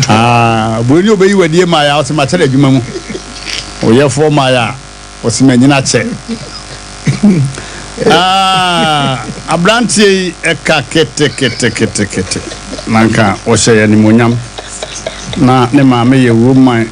Ah, buroni obeyi wadie maa ya ɔsɛ makyɛ adwuma mu. Oyɛfoɔ maa ya ɔsɛ manyina kyɛ. Ah, aberanteɛ yi ɛka keteketekete na nka ɔhyɛ yɛ animuonyam na ne maame yɛ Roman.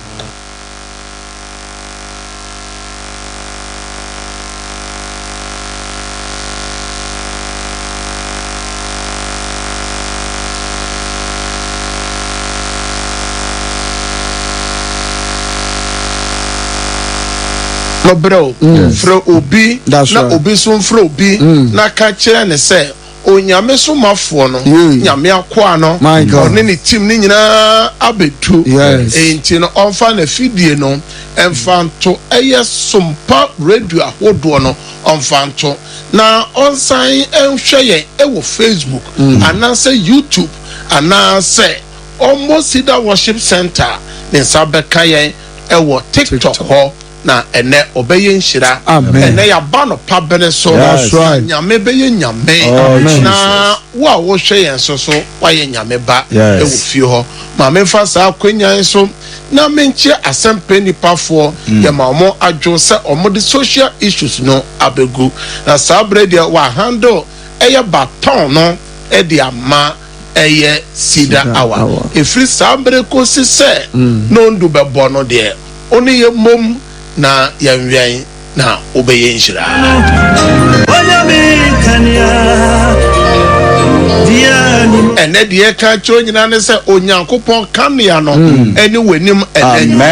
No brɛ o, frɛ obi na obi nso mfrɛ obi na ka kyerɛ ne sɛ Onyame somafoɔ no, Nyame akoa no, ɔne ne team no nyinaa abɛdu. Enti no ɔmfa n'afidie no mfa nto ɛyɛ Sompa radio ahodoɔ no ɔmfa nto na ɔnsan nhwɛ yɛn wɔ Facebook anaasɛ YouTube anaasɛ ɔmmɔ Cedar Worship Center ne nsa bɛka yɛn wɔ TikTok hɔ. Na ɛnɛ ɔbɛyɛ nhyira. Ɛnɛ yɛaba no pa bere so. Na Nyame bɛyɛ Nyame. Na wo a wohwɛ yɛn so so woayɛ Nyame ba wɔ fie hɔ. Ma memfa saa akwanya yi so na menkyia asɛmpɛ nnipafoɔ. Yɛma wɔn adwo sɛ wɔde social issues no abɛgu. Na saa berɛ deɛ wɔahandle ɛyɛ baton no de ama ɛyɛ Cedar Hour. Ɛfiri saa bere kɔsi sɛ nondu bɛbɔ no deɛ, Wo ne yɛn mmom na yɛnwɛn na wobɛyɛ nhyira. Ɛnɛ deɛ ɛka kyerɛ nyinaa ne sɛ Onyankopɔn kanea no ɛne w'anim ɛnɛ.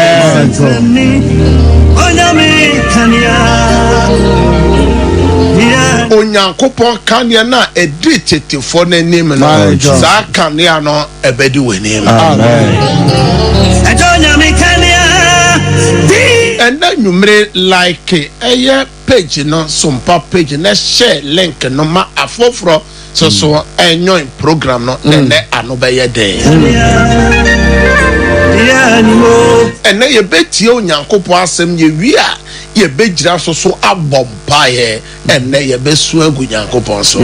Onyankopɔn kanea no a ɛdi tetefoɔ no anim no, saa kanea no ɛbɛdi w'anim. Ɛnɛ nwummere like ɛyɛ page no Sompa page na share link no ma afoforɔ so so ɛnyoin program no na ɛnɛ ano bɛyɛ dɛ. Ɛnɛ yɛbɛtie Onyankopɔn asɛm, yɛwie a yɛbɛgyina so so abɔ mpaeɛ. Ɛnnɛ yɛbɛsu agu Nyankopɔn so.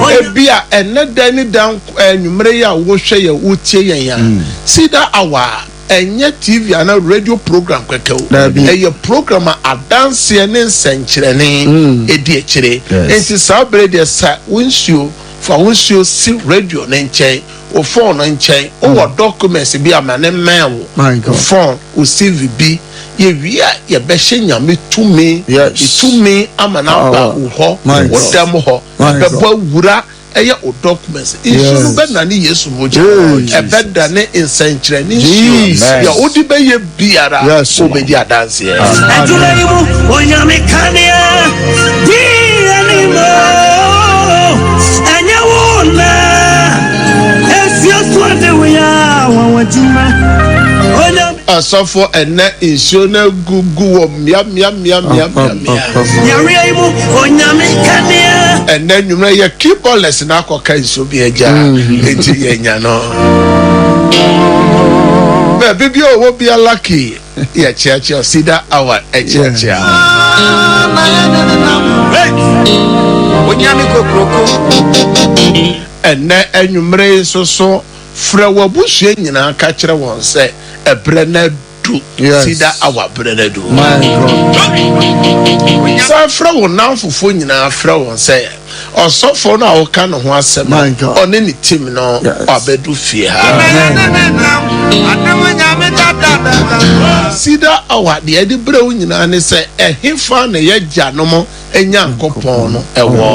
Ebia ɛnnɛ da ne da anwummere yi a wohwɛ yɛn, wotie yɛn a, Cedar Hour a, ɛnyɛ TV anaa radio program kɛkɛ o. Ɛyɛ program a adanseɛ ne nsɛnkyerɛnne di akyire. Enti saa bere deɛ sa wo nsuo, fa wo nsuo si radio no nkyɛn. Wo phone no nkyɛn, wowɔ documents bi a ma ne mmɛn wo. Wo phone, wo CV bi. Yɛwie a yɛbɛhyɛ Nyame tumi, ne tumi ama no aba wo hɔ, wo dɛm hɔ. Ɛbɛbɔ awura ɛyɛ wo documents. Nsuo no bɛnane Yesu mogya. Ɛbɛdane nsɛnkyerɛnne nsuo. Deɛ wode bɛyɛ biara, wobɛdi adanseɛ. Adwuma yi mu, Onyame kanea di anim o, ɛnyɛ wo na esuasua de wo yɛ wɔn adwuma. Onyame. Asɔfo ɛnɛ nsuo no agugu wɔ mmea mmea mmea mmea mmea mmea. Yareɛ yi mu, Onyame kanea. Ɛnɛ nwummerɛ yɛ keyboardless na akɔka nsuo bi agya enti yɛnya no. Baabi bi a ɔwɔ bia lucky yɛ kyeakyea Cedar Hour ɛkyeakyea. Ɛnɛ anwummere yi nso so frɛ w'abusua nyinaa ka kyerɛ wɔn sɛ ɛberɛ no adu. Cedar Hour berɛ no adu. San frɛ wo nnamfofoɔ nyinaa frɛ wɔn sɛ Ɔsɔfoɔ no a woka ne ho asɛm no, ɔne ne team no wabɛdu fie ha. Cedar Hour deɛ ɛde brɛ wo nyinaa ne sɛ ɛhefa na yɛagyanom Nyankopɔn no ɛwɔ.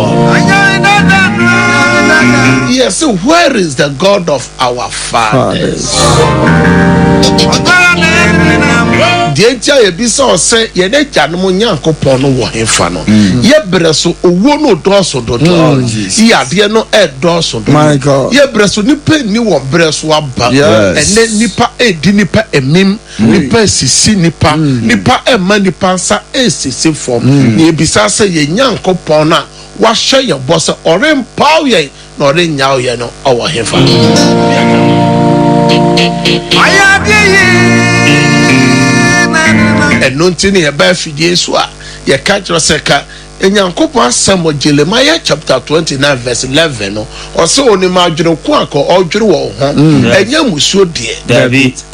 Yɛse where is the God of our fathers? Deɛ nti a yɛbisa wo sɛ yɛn agyanom Nyankopɔn no wɔ hefa no, yɛ berɛ so owuo no redɔɔso dodo, yadeɛ no redɔɔso dodo, yɛ berɛ so nnipa nni wɔn berɛ so aba, ɛnnɛ nnipa redi nnipa amim, nnipa resisi nnipa, nnipa rema nnipa nsa resisi fam. Na yɛbisa sɛ yɛn Nyankopɔn no a wahyɛ yɛn bɔ sɛ ɔrempaw yɛn Na ɔrennyaw yɛn no, ɔwɔ hefa? Ɛno nti na yɛba afidie so a yɛka kyerɛ sɛ ka. Nyankopɔn asɛm wɔ Jeremiah chapter 29 verse 11 no, ɔse onim adwene ko a ka ɔdwene wɔ wo ho, ɛnyɛ mmusuo deɛ,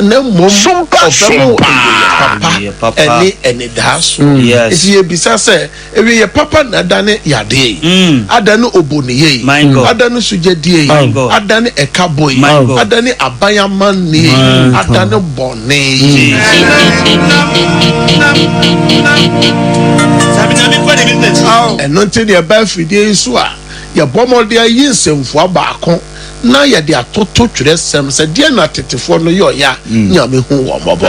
na mmom ɔbɛma wo awieɛ papa ɛne anidaasoɔ. Nti yɛbisa sɛ, Awieɛ papa na adane yadeɛ yi, adane oboniyɛ yi, adane sugyadie yi, adane ɛkabɔ yi, adane aban amanneɛ yi, adane bɔne yi? Ɛno nti na yɛba afidie yi so a, yɛbɔ mmɔden ayi nsɛmfua baako na yɛde atoto twerɛsɛm sɛ deɛ na tetefoɔ no yɔeɛ a Nyame hu wɔn mmɔbɔ.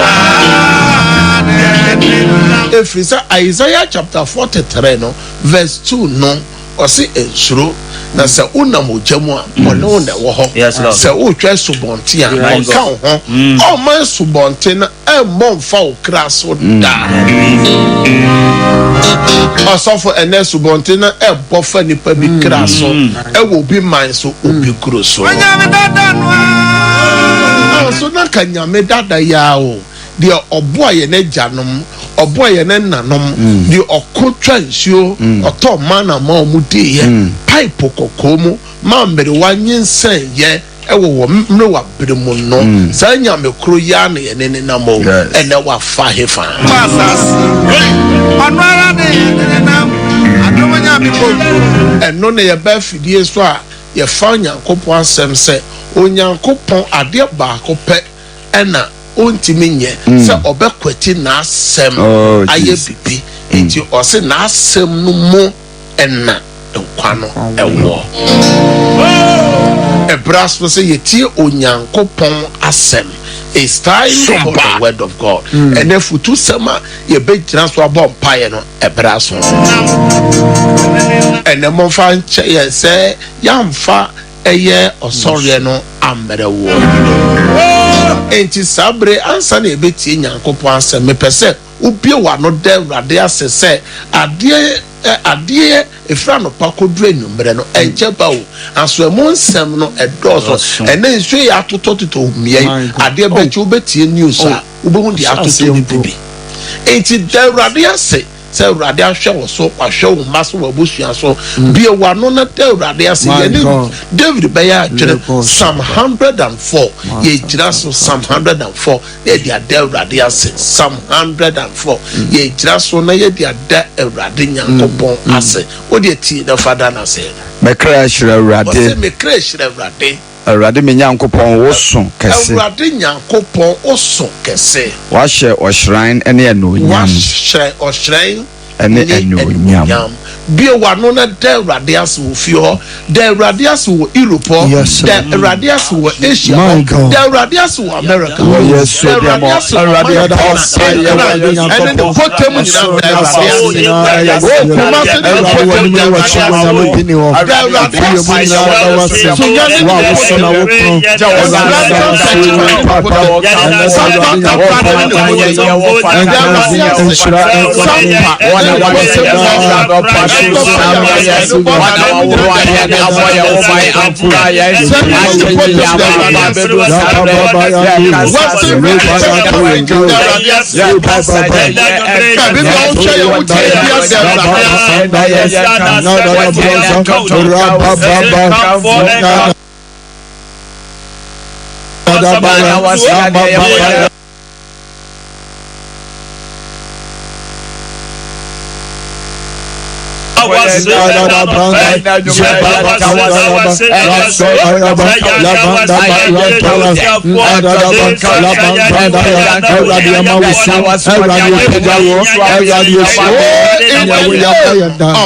Ɛfiri sɛ Isaiah chapter 43 no verse 2 no ɔse nsuro na sɛ wonam ogya mu a ɔne wo na ɛwɔ hɔ, sɛ wotwa asubɔnten a ɔnka wo ho, ɔmma asubɔnten no ɛmmɔ mfa wo kra so da. Ɔsɔfo, ɛnɛ asubɔnten no ɛbɔ fa nipa bi kra so ɛwɔ obi man so, obi kuro so. Nanso na ka Nyame dada yi ara o, deɛ ɔboa yɛn agyanom, ɔboa yɛn ɛnanom, deɛ ɔko twa nsuo, ɔtɔ mana ma wɔn diiɛ, pae po kɔkɔɔ mu ma mmerewa nyinsɛnyɛ, Wɔ wɔn mmerewa bere mu no, saa Nyame koro yi ara na yɛne no nam o, ɛnnɛ wafa hefa? Ɛno na yɛba afidie so a yɛfa Onyankopɔn asɛm sɛ Onyankopɔn adeɛ baako pɛ na ɔntumi nyɛ sɛ ɔbɛkwati n'asɛm ayɛ biribi, nti ɔse n'asɛm no mu na nkwa no wɔ. Ɛberɛ aso sɛ yɛtie Onyankopɔn asɛm. It's time for the word of God. Ɛnɛ futusɛm a yɛbɛgyina so abɔ mpaeɛ no, ɛberɛ aso. Ɛnɛ momfa nkyɛ yɛn sɛ yɛamfa ɛyɛ ɔsɔreɛ no ammrɛ woɔ. Enti saa bere ansa na yɛbɛtie Nyankopɔn asɛm, mepɛ sɛ Wobue w'ano da Awurade ase sɛ adeɛ ɛ, adeɛ ɛfiri anɔpa kɔduru anwummerɛ no, ɛnkyɛ ba o. Nanso ɛmu nsɛm no, ɛdɔɔso. Ɛnnɛ nsuo yi atotɔtotɔ mmea yi, adeɛ bɛkye wobɛtie news a, wobɛhu deɛ atotɔ nipa bi. Enti da Awurade ase sɛ Awurade ahwɛ wo so, wahwɛ wo mma so, w'abusua so. Bue w'ano na da Awurade ase. Yɛne David bɛyɛ adwene, Psalm 104, yɛgyina so, Psalm 104. na yɛde ada Awurade ase, Psalm 104, yɛgyina so na yɛde ada Awurade Nyankopɔn ase. Wo deɛ tie na fa da no ase. Me kra hyira Awurade. Ɔse me kra hyira Awurade. Awurade me Nyankopɔn, wo so kɛse. Awurade Nyankopɔn, wo so kɛse. Woahyɛ ɔhyerɛn ne anuonyam. Woahyɛ ɔhyerɛn ne anuonyam. Bue w'ano na da Awurade ase wɔ fie hɔ. Da Awurade ase wɔ Europe hɔ. Da Awurade ase wɔ Asia hɔ. Da Awurade ase wɔ America hɔ. Da Awurade ase wɔ ɔman Ghana, Nkran, ɛne ne mpɔtam nyinaa. Da Awurade ase. O Kumasi ne ne mpɔtam, da Awurade ase. Da Awurade ase. Sunyani ne ne mpɔtam. Ɔsrasra Ntakyifa ne ne mpɔtam. Sampa Takoradi ne ne mpɔtam. Da Awurade ase. Sampa ne ne mpɔtam.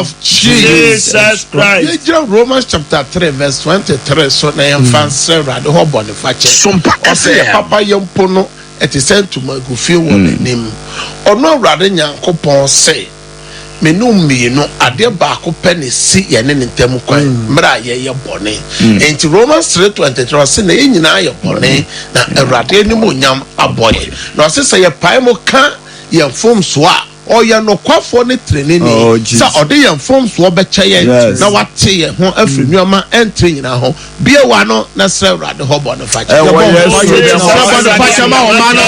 Of Jesus Christ. Yɛgyina Romans chapter 3 verse 23 so na yɛmfa nsrɛ Awurade hɔ bɔnefakyɛ. Ɔsɛ yɛ papa yɛ mpo no ɛte sɛ ntomago fi wɔ n'anim. Ɔno Awurade Nyankopɔn se, Me ne wo mmienu, adeɛ baako pɛ na ɛsi yɛne ne ntam kwan, mmerɛ a yɛyɛ bɔne. Enti Romans 3:23 ɔse, na yɛn nyinaa yɛ bɔne, na Awurade animuonyam abɔ yɛn. Na ɔse sɛ yɛpae mu ka yɛn mfomsoɔ a, Ɔyɛ nokwafoɔ ne treneeni Oh, sɛ Jesus. ɔde yɛn mfomsoɔ bɛkyɛ yɛn Yes. na wate yɛn ho afiri nneɛma ɛntere nyinaa ho. Bue w'ano na srɛ Awurade hɔ bɔnefakyɛ. Ɛwɔ Yɛbɔ Yesu mpaeɛ. din mu. Srɛ bɔnefakyɛ ma ɔman no.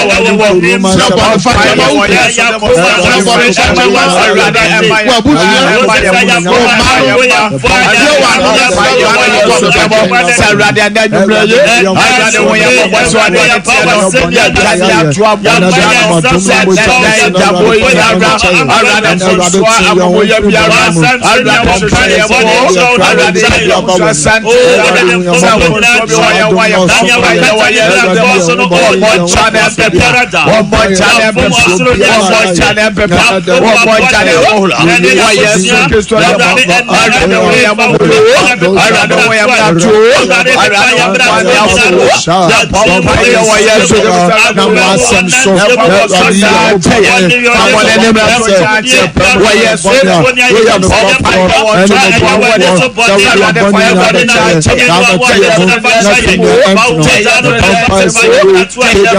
Srɛ bɔnefakyɛ ma wo kunu. Srɛ bɔnefakyɛ ma w'abusua. Wo mma no. Bue w'ano na srɛ Awurade hɔ bɔnefakyɛ.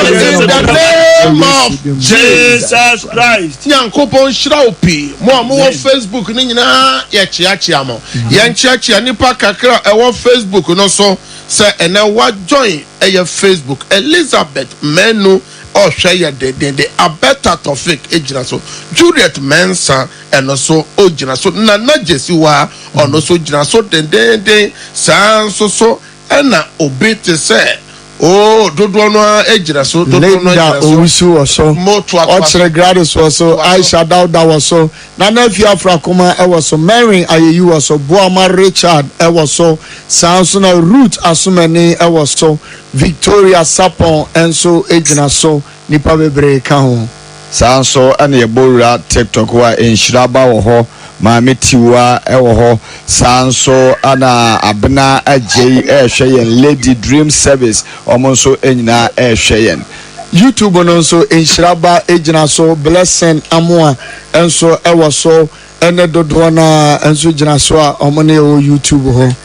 In the name of Jesus Christ. Nyankopɔn nhyira wo pii. Mo a mowɔ Facebook no nyinaa yɛkyeakyea mo. Yɛnkyeakyea nnipa kakra a ɛwɔ Facebook no so sɛ ɛnɛ wa join ɛyɛ Facebook. Elizabeth Manu ɔhwɛ yɛ dendenden. Abetta Tofik gyina so. Juliet Mensah ɛno so ogyina so. Nana Gyesiwa ɔno so gyina so dendenden. Saa nso so ɛna obi te sɛ oo dodoɔ no ara gyina so dodoɔ no Linda ara gyina so. Owusu wɔ so, Mo toatoa so. Ɔkyere Gladys wɔ so, Toa so. Aisha Dauda wɔ so, Nana Afia Afrakoma wɔ so, Mary Ayeyi wɔ so, Boama Richard wɔ so, saa nso na Ruth Asomani wɔ so, Victoria Sapon nso gyina so, nnipa bebree ka ho. Saa nso na yɛbɔ wura TikTok hɔ a, Nhyira Ba wɔ hɔ, Maame Tiwa wɔ hɔ, saa nso na Abena Agyei rehwɛ yɛn, Lady Dream Service, wɔn nso nyinaa rehwɛ yɛn. YouTube no nso, Nhyira Ba gyina so, Blessing Amoah nso wɔ so, ne dodoɔ no ara nso gyina so a wɔn ne yɛwɔ YouTube hɔ.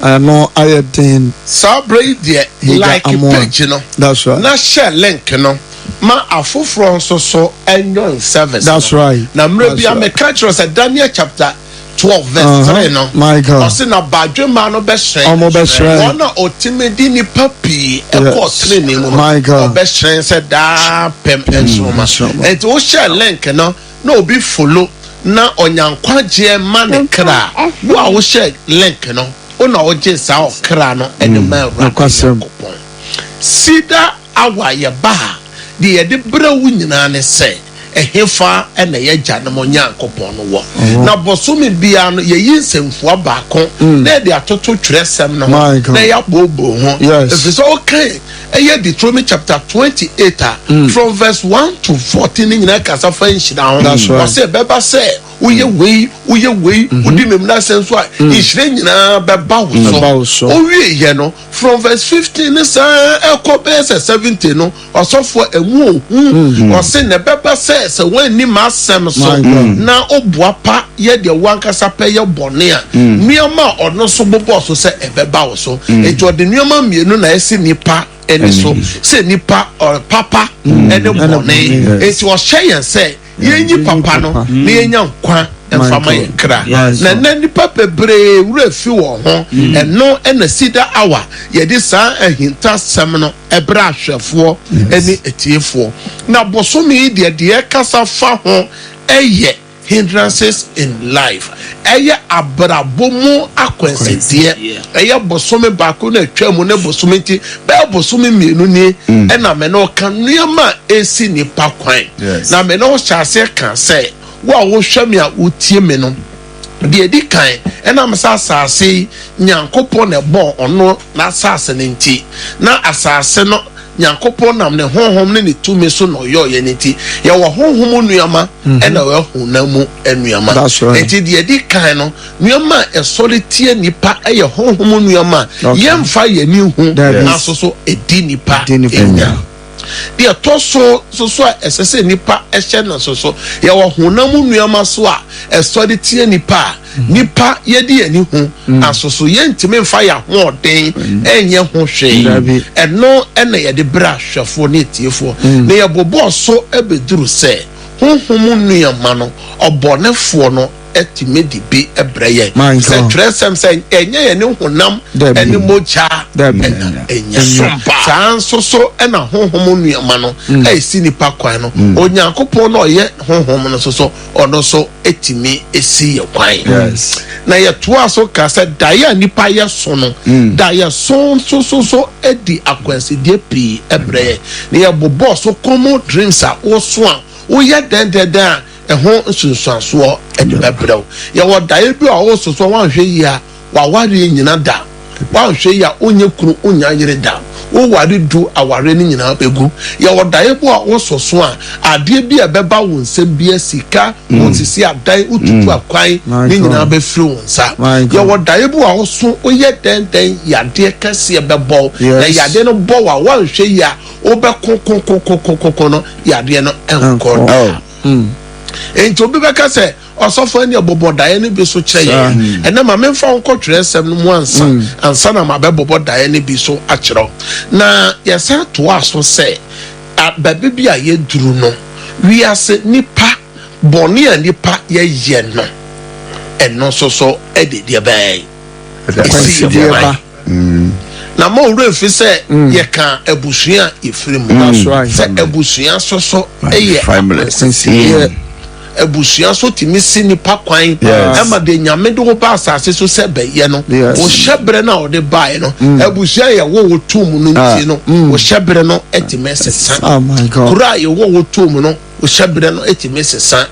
Ɛno ayɛ den. Saa berɛ yi deɛ Hagar like Amoah. page no That's right. na share link no ma afoforɔ nso so enjoy service That's no. right. Na mmerɛ That's bia right. meka kyerɛ sɛ Daniel chapter 12 verse 3 no My God. ɔse na badwemma no bɛhyerɛn. Ɔmo bɛhyerɛn. Wɔn a ɔtumi de nnipa pii ɛkɔɔ Yes. tenenee mu no My God. ɔbɛhyerɛn sɛ daa pɛm nsoromma. nsoromma. Enti wohyɛ link no na obi follow na ɔnya nkwagyeɛ ma ne kra a, wo a wohyɛ link no, wo na wogye saa ɔkra no de ma Awurade Nokwasɛm. Nyankopɔn. Cedar Hour yɛba a, deɛ yɛde brɛ wo nyinaa ne sɛ, ɛhefa na yɛn agyanom Nyankopɔn no wɔ? Na bosome biara no, yɛyi nsɛmfua baako na yɛde atoto twerɛsɛm no ho My God. na yɛabooboo ho. Yes. Ɛfiri sɛ wokan ɛyɛ Deuteronomy chapter 28 a, from verse 1 to 14 ne nyinaa kasa fa nhyira ho. That's right. Ɔsɛ ɛbɛba sɛ woyɛ wei, woyɛ wei, wodi me mmara nsɛm so a, nhyira nyinaa bɛba wo Bɛba wo so. so. Owie yɛ no, from verse 15 ne saa ɛkɔ bɛyɛ sɛ 70 no, ɔsɔfoɔ ɛmu ohu. Ɔse na ɛbɛba sɛ sɛ woanni m'asɛm so My God. na woboa pa yɛ deɛ woankasa pɛ yɛ bɔne a, nneɛma a ɔno nso bobɔɔ so sɛ ɛbɛba wo so. Enti ɔde nneɛma mmienu na ɛsi nipa ani so sɛ nipa papa ne bɔne. Enti ɔhyɛ yɛn sɛ yɛnyi papa no na yɛnya nkwa mfa ma yɛn kra. Na nnɛ nnipa bebree werɛ fi wɔn ho. Ɛno na Cedar Hour yɛde saa ahintasɛm no brɛ ahwɛfoɔ ne atiefoɔ. Na bosome yi deɛ, deɛ ɛkasa fa ho yɛ hindrances in life. Ɛyɛ abrabɔ mu akwansideɛ. Ɛyɛ bosome baako na atwa mu ne bosome nti bɛyɛ bosome mmienu nie ɛna me ne wo ka nneɛma a ɛsi nipa kwan. Na me ne wo hyɛ aseɛ ka sɛ wo a wohwɛ me a wotie me no, deɛ ɛdi kan ɛnam sɛ asase yi Nyankopɔn na ɛbɔɔ ɔno n'asase no nti, na asase no Nyankopɔn nam ne honhom ne ne tumi so na ɔyɔeɛ no nti, yɛwɔ honhom mu nneɛma ɛna ɛwɔ honam mu nneɛma. That's right. Nti deɛ ɛdi kan no, nneɛma a ɛsɔre tia nipa ɛyɛ honhom mu nneɛma a yɛmfa yɛn ani hu, Dabi. nanso so ɛdi nipa Ɛdi nipa nya. nya. Deɛ ɛtɔ so nso so a ɛsɛ sɛ nnipa hyɛ no nso so, yɛwɔ honam nneɛma so a ɛsɔre tia nnipa a nnipa yɛde yɛn ani hu, nanso so yɛntumi mfa yɛn ahoɔden nyɛ ho hwee. Ɛno na yɛde brɛ ahwɛfoɔ ne atiefoɔ. Na yɛbobɔɔ so bɛduru sɛ honhom nneɛma no, ɔbɔnefoɔ no tumi de bi brɛ yɛn. Sɛ twerɛsɛm sɛ ɛnyɛ yɛne honam ne mogya na ɛnya. Saa nso so na honhom nneɛma no a ɛsi nipa kwan no, Onyankopɔn na ɔyɛ honhom no nso so, ɔno nso tumi si yɛ kwan. Na yɛtoa so ka sɛ daeɛ a nipa yɛ so no, daeɛ so nso so so di akwansideɛ pii brɛ yɛn. Na yɛbobɔɔ so common dreams a woso a woyɛ dɛndɛndɛn a ɛho nsunsuansoɔ de bɛbrɛ wo. Yɛwɔ daeɛ bi a wososo a woanhwɛ yie a w'awareɛ nnyina da. Woanhwɛ yie a wonyɛ kunu wonnya yere da. Woware du awareɛ no nyinaa bɛgu. Yɛwɔ daeɛ bi a wososo a adeɛ bi a ɛbɛba wo nsam biara sika, wosisi adan, wotutu akwan ne nyinaa bɛfiri wo nsa. Yɛwɔ daeɛ bi a woso woyɛ dɛn dɛn yadeɛ kɛseɛ bɛbɔ wo na yadeɛ no bɔ wo a woanhwɛ yie a wobɛkokokokokoko no yadeɛ no nkɔ da. Enti obi bɛka sɛ, Ɔsɔfo ɛnneɛ bobɔ daeɛ no bi so kyerɛ yɛn. Hmm. Ɛnɛ ma memfa wo nkɔ twerɛsɛm no mu ansa hmm. ansa na mabɛbobɔ daeɛ no bi so akyerɛ wo. Na yɛsan toa so sɛ baabi bi a yɛduru no, wiase nipa bɔne a nipa yɛyɛ no, ɛno nso so ɛde deɛ bɛn ɛsi yɛ kwan. Na ma owura fi sɛ mm. yɛka abusua a yɛfiri mu mm. sɛ abusua soso yɛ akwansideɛ abusua so tumi si nipa kwan ɛma de nyame de wo ba asase so sɛ bɛyɛ no wohyɛ berɛ no a wɔde baeɛ no mm. abusua yɛ wo wo tom no nti ah. no wohyɛ berɛ no tumi sesa oh kuro a yɛwɔ wo tom no Wo hyɛberɛ no tumi sesa.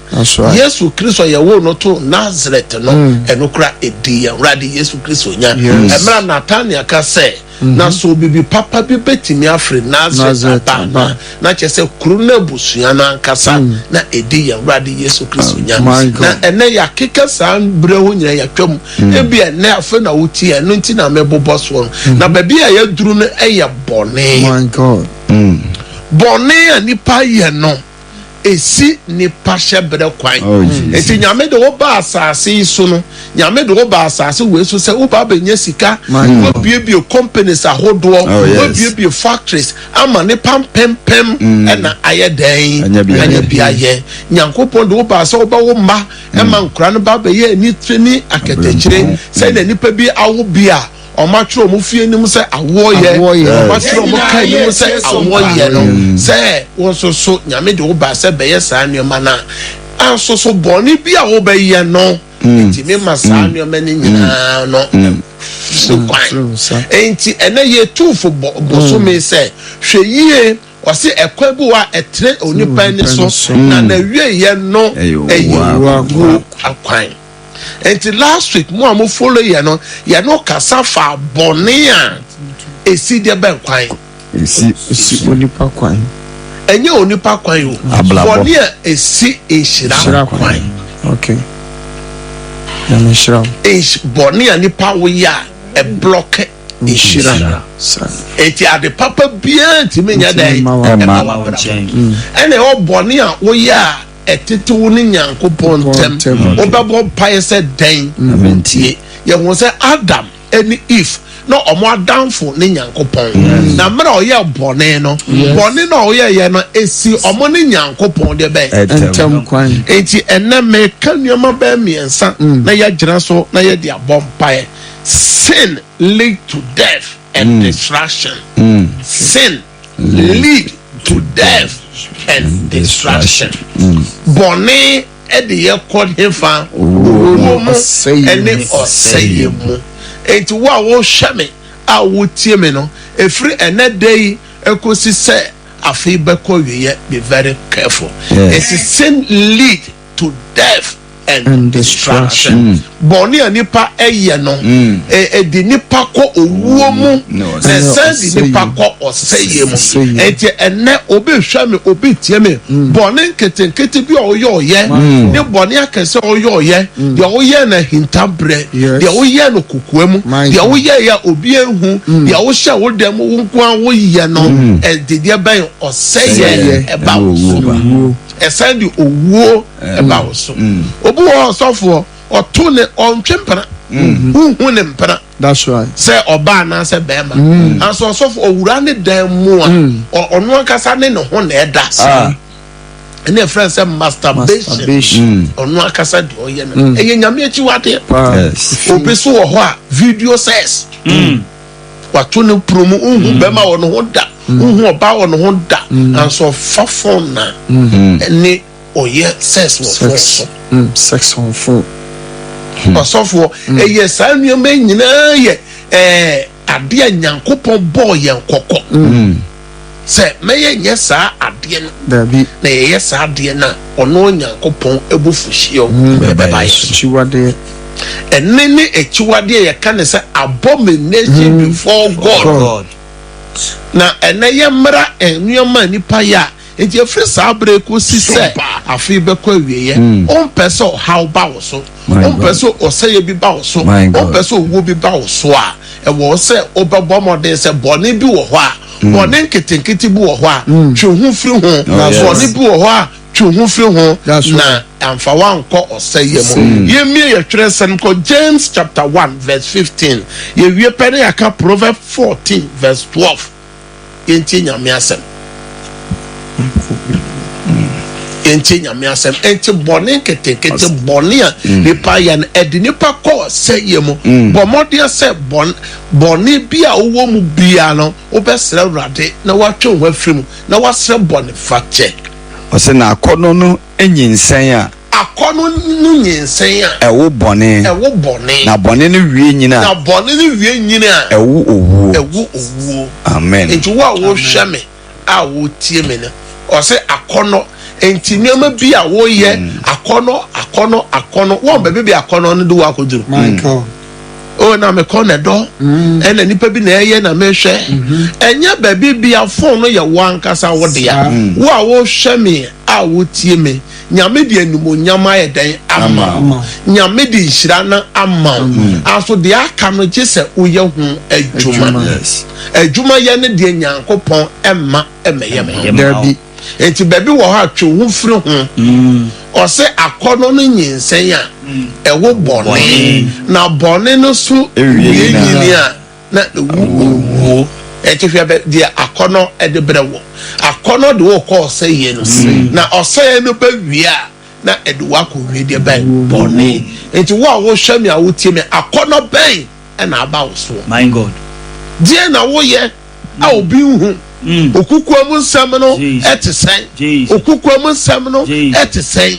Yesu Kristo a yɛwoo no too Nasaret no, mm. ɛno kora ɛdii yɛn Awurade Yesu Kristo nya. Ɛmerɛ a Natanael ka sɛ, mm-hmm. na so biribi papa bi bɛtumi afiri Nasaret aba anaa? Na kyerɛ sɛ kuro no abusua no ankasa mm. na ɛdi yɛn Awurade Yesu Kristo nya. Oh na ɛnɛ yɛakeka saa berɛ hɔ nyina yɛatwam. Mm. Ebi ɛnɛ afei na wotie ɛno nti na mebobɔ soɔ no. Mm-hmm. Na baabi a yɛaduru no yɛ bɔne. Bɔne a nipa yɛ no, esi nipa hyɛbrɛ kwan. Oh, Eti Nyame de wo ba asase yi so no, Nyame de wo ba asase wei so sɛ wo ba abɛnya sika, wabiebie companies ahodoɔ, oh, wabiebie factories ama nipa mpempem mm. ɛna ayɛ dɛn anya bi ayɛ. Nyankopɔn de wo ba sɛ wobɛwo mma ɛma mm. nkora no ba bɛyɛ anitire ne akɛtɛkyire sɛnea nipa bi awo bi a Wɔatwerɛ wɔn fie anim sɛ awoɔ yɛ, wɔatwerɛ wɔn kaa anim sɛ awoɔ yɛ no, sɛ wo nso so Nyame de wo baa sɛ bɛyɛ saa nneɛma no a, anso so bɔne bi a wobɛyɛ no ɛtumi ma saa nneɛma no nyinaa no firi kwan. Enti ɛnɛ yɛtu fo bosome sɛ hwɛ yie. Ɔse ɛkwan bi wɔ a ɛtene onipa ani so na n'awieɛ no ɛyɛ owuo akwan. Nti last week mo a mo follow yɛ no yɛ no kasa fa bɔne a esi deɛ bɛn kwan? Esi esi onipa kwan. Ɛnyɛ onipa kwan o. Bɔne a esi nhyira kwan. Okay. Nyame nhyira wo. Bɔne a nipa woyɛ a ɛblɔke nhyira. Eti ade papa biara ntumi nyɛ dɛn ɛma w'abrabɔ. Ɛna ɛwɔ bɔne a woyɛ a ɛtete wo ne Nyankopɔn ntam. Wobɛbɔ mpaeɛ sɛ dɛn wontie. Yɛhu sɛ Adam ne Eve na wɔn adamfo ne Nyankopɔn. Na mmerɛ a ɔyɛɛ bɔne no, bɔne no a ɔyɛeɛ no ɛsi wɔn ne Nyankopɔn deɛ bɛn? Ntam kwan. Enti ɛnnɛ meka nneɛma bɛyɛ mmiɛnsa na yɛagyina so na yɛde abɔ mpaeɛ. Sin lead to death and mm. destruction. Mm. Sin lead to death and destruction. Mm. Bɔne ɛde yɛ kɔ hefa owuo mu ɛne ɔsɛyɛ mu. Enti wo a wohwɛ me a wotie me no, efiri ɛnɛ da yi ekosi sɛ afei bɛkɔ wieɛ be very careful. Eti sin lead to death and destruction. Bɔne a nipa yɛ no, ɛde nipa kɔ owuo. owuo mu, na ɛsan de nipa kɔ ɔsɛeɛ mu. Enti ɛnnɛ obi rehwɛ me, obi retie me, bɔne nketenkete bi a ɔyɛ ɔyɛ, ne bɔne akɛse a ɔyɛ ɔyɛ, deɛ woyɛɛ no ahintaberɛ, deɛ woyɛɛ no kokoa mu, deɛ woyɛeɛ a obi anhu, deɛ wohyɛ wo dɛm wo nko ara woyɛ no, ɛde deɛ bɛn ɔsɛeɛ ɛba wo so. Ɛsan de owuo ɛba wo so. Obi wɔ hɔ ɔsɔfoɔ, ɔto ne ɔntwe mpena, wohu ne mpena. That's right. Sɛ ɔbaa anaasɛ bɛrima. Nanso ɔsɔfo ɔwura ne dan mu a, ɔno ankasa ne ne ho na ɛda. Ah. Ɛne ɛfrɛ sɛ masturbation. Ɔno ankasa deɛ ɔyɛ no. Ɛyɛ Nyame akyiwadeɛ. Yes. Obi so wɔ hɔ a video sex. Wato ne pono mu, wohu bɛrima wɔ ne ho da, wohu ɔbaa wɔ ne ho da. Nanso ɔfa phone na ɛne ɔyɛ sex wɔ phone so. Sex on phone. Ɔsɔfoɔ, ɛyɛ saa nneɛma yi nyinaa yɛ ɛɛ adeɛ a Nyankopɔn bɔɔ yɛn kɔkɔ sɛ mɛyɛ nyɛ saa adeɛ no. Dabi. Na yɛyɛ saa adeɛ no a, ɔno Nyankopɔn abufuhyeɛ bɛba yɛn so. Akyiwadeɛ. Ɛne ne akyiwadeɛ yɛka ne sɛ abomination before God. God. Na ɛnɛ yɛmmra nneɛma a nipa yɛ a Enti ɛfiri saa berɛ yi kɔsi sɛ afe yi bɛkɔ awieeɛ, wompɛ sɛ ɔhaw ba wo so, wompɛ sɛ ɔsɛeɛ bi ba wo so, wompɛ sɛ owuo bi ba wo so a, ɛwɔ wo sɛ wobɛbɔ mmɔden sɛ bɔne bi wɔ hɔ a, bɔne nketenkete bi wɔ hɔ a, twe wo ho firi ho, bɔne bi wɔ hɔ a, twe wo ho firi ho, na amfa wo ankɔ ɔsɛeɛ mu. Yɛmmie yɛn twerɛsɛm nkɔ James chapter 1 verse 15. Yɛwie pɛ na yɛaka Proverbs 14 verse 12. Yɛntie Nyame asɛm. Yɛntie Nyame asɛm. Enti bɔne nketenkete, bɔne a nipa yɛ no, ɛde nipa kɔ ɔsɛeɛ mu. Bɔ mmɔden sɛ bɔne bi a wowɔ mu biara no, wobɛsrɛ Awurade na watwe wo ho afiri mu, na wasrɛ bɔnefakyɛ. Ɔse na akɔnnɔ no nyinsɛn a. Akɔnnɔ no nyinsɛn a. Ɛwo bɔne. Ɛwo bɔne. Na bɔne no wie nyini a. Na bɔne no wie nyini a. Ɛwo owuo. Ɛwo owuo. Amen. Nti wo a wohwɛ me a wotie me no, ɔse akɔnnɔ, nti nneɛma bi a woyɛ, akɔnnɔ, akɔnnɔ, akɔnnɔ, wɔn baabi bi akɔnnɔ no de wo akɔduru. Michael. Oh, na mekɔ na ɛdɔ, ɛna nipa bi na ɛyɛ na mehwɛ. Ɛnyɛ baabi bia phone no yɛ wo ankasa wo dea. Wo a wohwɛ me a wotie me, Nyame de animuonyam ayɛ dɛn ama wo? Nyame de nhyira no ama wo. Aso deɛ aka no gye sɛ woyɛ ho adwuma. Adwuma yɛ no deɛ Nyankopɔn mma mmɛyɛ ma wo. Dabi. Enti baabi wɔ hɔ a twe wo ho firi ho. Ɔse akɔnnɔ no nyinsɛn a ɛwo bɔne, na bɔne no so wie nyini a na ɛwu owuo. Enti hwɛ bɛ deɛ akɔnnɔ de brɛ wɔ. Akɔnnɔ de wo kɔ ɔsɛeɛ no, na ɔsɛeɛ no bɛ wie a na ɛde wo akɔ wie deɛ bɛn? Bɔne. Enti wo a wohwɛ me a wotie me, akɔnnɔ bɛn na aba wo soɔ? My God. Deɛn na woyɛ a obi nhu? Okukoa mu nsɛm no te sɛn? Okukoa mu nsɛm no te sɛn?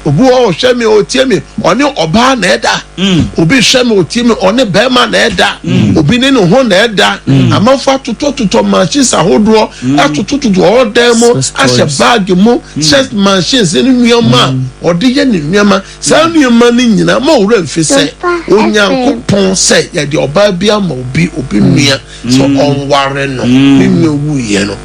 Obi wɔ hɔ ɔhwɛ me ɔtie me, ɔne ɔbaa na ɛda. Obi hwɛ me ɔtie me, ɔne bɛrima na ɛda. Obi ne ne ho na ɛda. Amanfo atotɔtotɔ machines ahodoɔ, atotɔtotɔ ɔdan mu, ahyɛ baage mu, sex machines ne nneɛma a ɔde yɛ ne nneɛma. Saa nneɛma no nyinaa, mma wo werɛ mfi sɛ Onyankopɔn sɛ yɛde ɔbaa bi ama obi, obi nua, sɛ ɔnware no, ne nua wuiɛ no,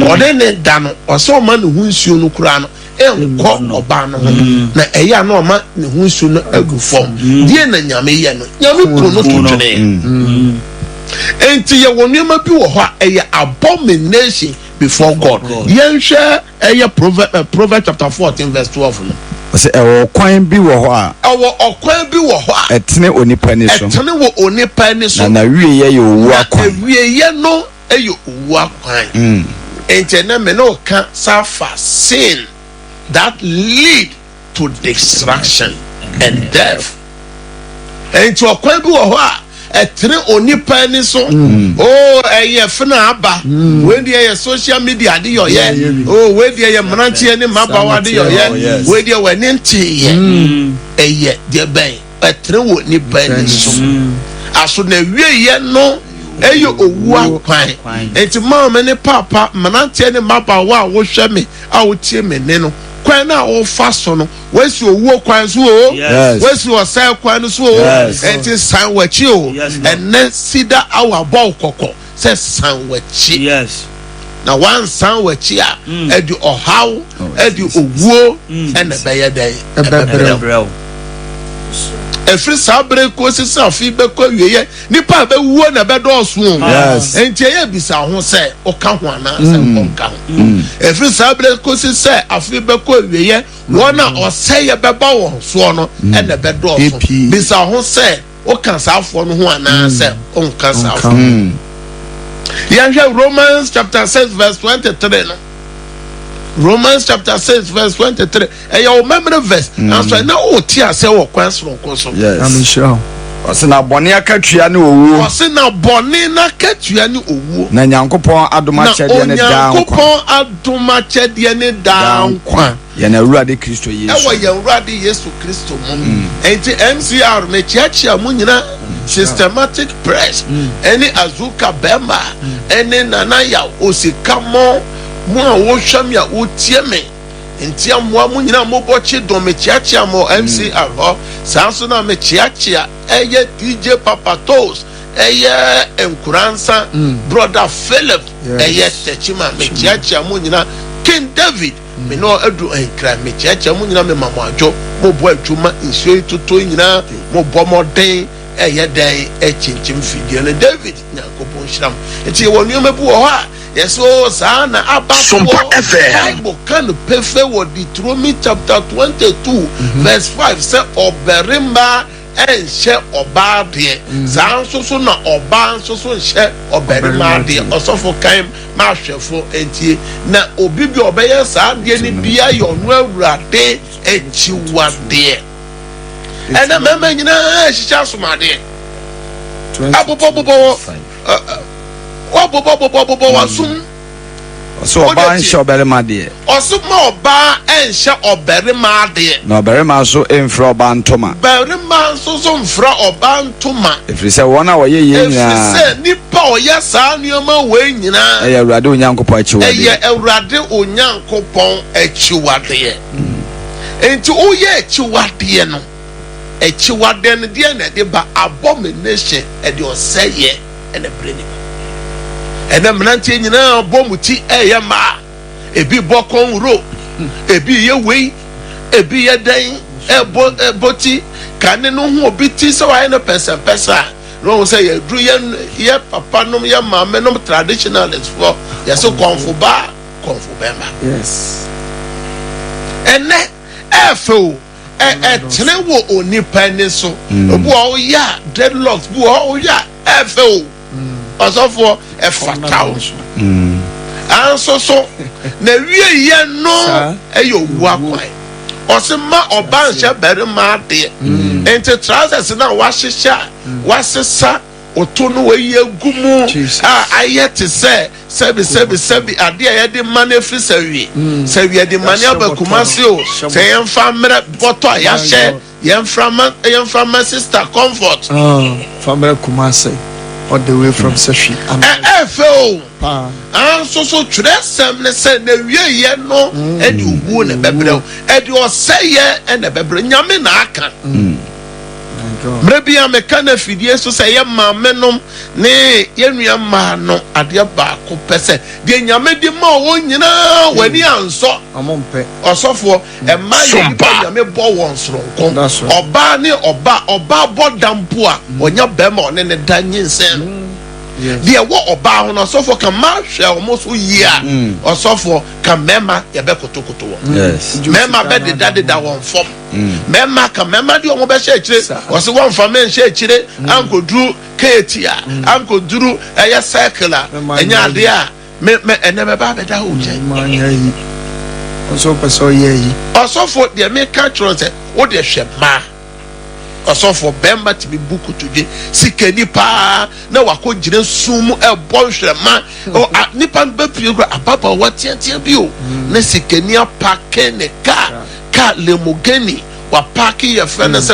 ɔne ne da no, ɔsɛ ɔma ne ho nsuo no koraa no nkɔ ɔbaa no ho, na ɛyɛ a na ɔma ne ho nsuo no agu fam. Deɛ na Nyame yɛ no, Nyame ku no to twene. Enti yɛwɔ nneɛma bi wɔ hɔ a ɛyɛ abomination before God. Yɛnhwɛ. Ɛyɛ Proverbs Proverbs chapter 14 verse 12 no. Ɔsɛ ɛwɔ ɔkwan bi wɔ hɔ a. Ɛwɔ ɔkwan bi wɔ hɔ a. Ɛtene onipa ani so. Ɛtene wɔ onipa ani so. Na n'awieeɛ yɛ owu akwan. Na awieeɛ no yɛ owu akwan. Enti ɛnɛ me ne wo ka sa fa sin that lead to destruction and death. Enti ɔkwan bi wɔ hɔ a ɛtene onipa ani so. Mm. Oh, ɛyɛ fena aba. Mm. Wei deɛ yɛ social media ade yɔyɛ. Oh, wei deɛ yɛ mmeranteɛ ne mmabaawa ade yɔyɛ. Oh, wei deɛ w'ani nteeɛ. Mm. Ɛyɛ deɛ bɛn ɛtene wɔ nipa ani so. Aso na awieɛ no ɛyɛ owu akwan. Enti maame ne paapa, mmeranteɛ ne mmabaawa a wohwɛ me a wotie me nne no. Kwan no a wofa so no, woasi owuo kwan so o, woasi ɔsɛe kwan no so o, enti san w'akyi o. Ɛnnɛ Cedar Hour bɔ wo kɔkɔ sɛ san w'akyi. Na woansan w'akyi a, ɛde ɔhaw, ɛde owuo ɛna ɛbɛyɛ dɛn? Ɛbɛbrɛ wo. Ɛfiri saa berɛ kɔsi sɛ afe bɛkɔ awieɛ, nipa a bɛwuo na ɛbɛdɔɔso o. Enti ɛyɛ bisa ho sɛ woka ho anaasɛ ɔnka ho. Ɛfiri saa berɛ kɔsi sɛ afe bɛkɔ awieɛ, wɔn a ɔsɛeɛ bɛba wɔn soɔ no ɛna ɛbɛdɔɔso. Bisa ho sɛ woka saa afoɔ no ho anaasɛ wonka saa afoɔ no. Yɛnhwɛ Romans chapter 6 verse 23 no. Romans chapter 6 verse 23. Ɛyɛ wo memory verse. Nanso ɛnɛ wote aseɛ wɔ kwan soronko so. Ɔse na bɔne akatua ne owuo. Ɔse na bɔne n'akatua ne owuo. Na Nyankopɔn adom akyɛdeɛ ne daa nkwa. Na Onyankopɔn adom akyɛdeɛ ne daa nkwa. Yɛn Awurade Kristo Yesu. Ɛwɔ yɛn Awurade Yesu Kristo mu. Enti MCR mekyeakyea mo nyina, Systematic Press, ɛne Azuka Bɛma, ɛne Nana Yaw Osika mo, mo a wohwɛ me a wotie me, ntiamoa mo nyina mobɔ kye dɔn mekyeakyea mo MCR hɔ. Saa nso na mekyeakyea ɛyɛ DJ Papa Toes, ɛyɛ Nkoransa, Brother Philip, ɛyɛ Techiman, mekyeakyea mo nyina, King David, Me ne adu Nkran, mekyeakyea mo nyinaa, mema mo adwo, mobɔ adwuma, nsuo yi totɔ yi nyinaa, mobɔ mmɔden, ɛyɛ dɛn ɛkyinkyim fidie no. David, Nyankopɔn nhyira mo. Nti yɛwɔ nneɛma bi wɔ hɔ a yɛsɛ o saa na aba soɔ. Bible ka no pefee wɔ Deuteronomy chapter 22 verse 5 sɛ ɔbarima nhyɛ ɔbaa deɛ, saa nso so na ɔbaa nso so nhyɛ ɔbarima deɛ. Ɔsɔfo kan ma ahwɛfo ntie, na obi bi a ɔbɛyɛ saa adeɛ no bia yɛ ɔno Awurade akyiwadeɛ. Ɛnɛ mmarima nyinaa hyehyɛ asomadeɛ, abobɔbobɔ wɔ wɔbobɔbobɔbobɔ wɔ asom. Ɔsɛ ɔbaa nhyɛ ɔbarima deɛ. Ɔsɛ ma ɔbaa nhyɛ ɔbarima adeɛ. Na ɔbarima nso mfira ɔbaa ntoma. Barima nso so mfira ɔbaa ntoma. Ɛfiri sɛ wɔn a wɔyɛ yei nyinaa. Ɛfiri sɛ nipa a ɔyɛ saa nneɛma wei nyinaa. Ɛyɛ Awurade Onyankopɔn akyiwadeɛ. Ɛyɛ Awurade Onyankopɔn akyiwadeɛ. Enti woyɛ akyiwadeɛ no, akyiwadeɛ no deɛ na ɛde ba? Abomination, ɛde ɔsɛeɛ. ɛna brɛ nipa. Ɛnɛ mmeranteɛ nyinaa bɔ mu ti ɛyɛ mmaa, ebi bɔ kɔnro, ebi yɛ wei, ebi yɛ dɛn, ɛbɔ ɛbɔ ti. Kane no ho obi ti sɛ wayɛ no pɛsɛmpɛsɛ a, na wɔn sɛ yɛduru yɛ yɛ papa nom yɛ maame nom traditionalist foɔ yɛsɛ kɔnfo baa kɔnfo bɛrima. Yes. Ɛnɛ ɛɛfɛ o. Ɛtene wɔ onipa ani so. Ebi wɔ hɔ woyɛ a dreadlocks bi wɔ hɔ woyɛ a ɛfɛ o. Ɔsɔfoɔ ɛfata o. Anso so na wie yɛ no ɛyɛ owu akwan. Ɔse ma ɔba nhyɛ barima adeɛ. Nti trousers na wahyehyɛ a wasesa oto no wayi agu mu a ayɛ te sɛ sɛbi sɛbi sɛbi adeɛ a yɛde ma no efiri sɛwie mm. sɛwie yɛde ma no aba Kumasi o sɛ yɛnfa mmerɛ bɔtɔ a yɛahyɛ yɛnfra ma yɛnfra ma sister comfort. Ah, fa mmerɛ Kumasi all the way from Sɛhwi. Ɛ ɛ fɛ o anso so twerɛsɛm ne sɛ na wie yɛ no mm. ɛde owuo na ɛbɛbrɛ o ɛde ɔsɛyɛ ɛna ɛbɛbrɛ nyame na aka. Mm. Mmerɛ bi a meka no afidie so sɛ yɛ maamenom ne yɛ nua mmaa no adeɛ baako pɛ sɛ deɛ Nyame de ma wɔn nyinaa wɔn ani ansɔ. Ɔsɔfoɔ, mmaa yɛ nnipa Nyame bɔ wɔn soronko. Ɔbaa ne ɔbaa, ɔbaa bɔ da mpo a ɔnya bɛrima ɔne ne da nyinsɛn no. Deɛ ɛwɔ ɔbaa ho no ɔsɔfoɔ ka mmaa hwɛ wɔn so yie a ɔsɔfoɔ ka mmarima yɛbɛkotokoto wɔn. Mmarima bɛdedadeda wɔn fam. Mmarima ka mmarima deɛ wɔn bɛhyɛ akyire wɔsi wɔn nfa mɛ nhyɛ akyire ankoduru keeti a ankoduru ɛyɛ circle a ɛnyɛ adeɛ a mɛ mɛ ɛnɛ mɛ ba abɛda hɔ nkyɛn. Ɔsɔ pɛ sɛ ɔyɛ yi. Ɔsɔfo deɛ meka kyerɛ sɛ wo deɛ hwɛ mmaa ɔsɔfo bɛrima tumi bu kotodwe sikani paa na wakɔ gyina sum mu ɛbɔ nhwɛma nipa no bɛpie kura ababaawa teatea bi o na sikani apake ne kaa. Car Lamborghini wapaake yɛfrɛ no sɛ.